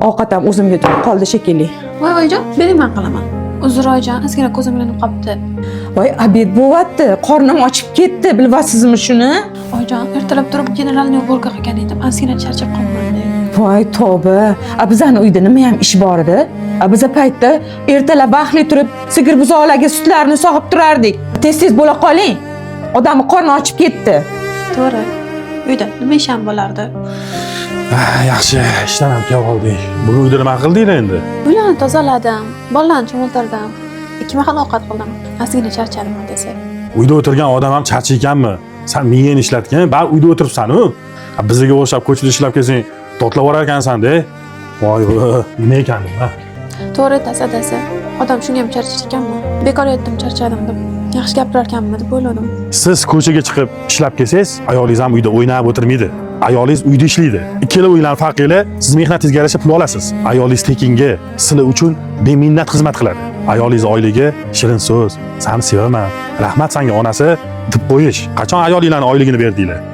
Ovqat ham o'zimga turib qoldi shekilli. Voy, oyijon, bering, man qilaman. Uzr, oyijon, ozgina ko'zim ilinib qolibdi. Voy, обед bo'lyapti. Qornim ochib ketdi, bilyapsizmi shuni? Oyijon, ertalab turib генеральный уборка qilgan edim. Ozgina charchab qolibman. Voy, tavba. A bizani uyda nima ham ish bor edi? A biza paytda ertalab vaqtli turib sigir buzoqlarga sutlarini sog'ib turardik. Tez tez bo'la qoling. Odamni qorni ochib ketdi. To'g'ri. Uyda nima ish ham bo'lardi? Ah, yaxshi, ishdan ham kelib oldik. Bugun uyda nima qildinglar endi? Uylarni tozaladim, bolalarni cho'miltirdim. Ikki mahal ovqat qildim. Ozgina charchadim desa. Uyda o'tirgan odam ham charchaykanmi? San miyangni ishlatgin, bari uyda o'tiribsan-u. A, bizga o'xshab ko'chada ishlab kelsang, dodlab yuborar ekansan-da. Voy, nima ekan bu? To'g'ri aytasiz, adasi. Odam shunga ham charchar ekanmi? Bekor yotdim, charchadim deb. Yaxshi gapirar ekanmi deb o'yladim. Siz ko'chaga chiqib ishlab kelsangiz, ayolingiz ham uyda o'ynab o'tirmaydi. Ayolingiz uyda ishlaydi. Ikkala o'yinlar farqi, siz mehnatingizga yarasha pul olasiz. Ayolingiz tekinga sizlar uchun beminnat xizmat qiladi. Ayolingiz oyligi shirin so'z, "Seni sevaman, rahmat sanga, onasi" deb qo'yish. Qachon ayolinglarni oyligini berdinglar?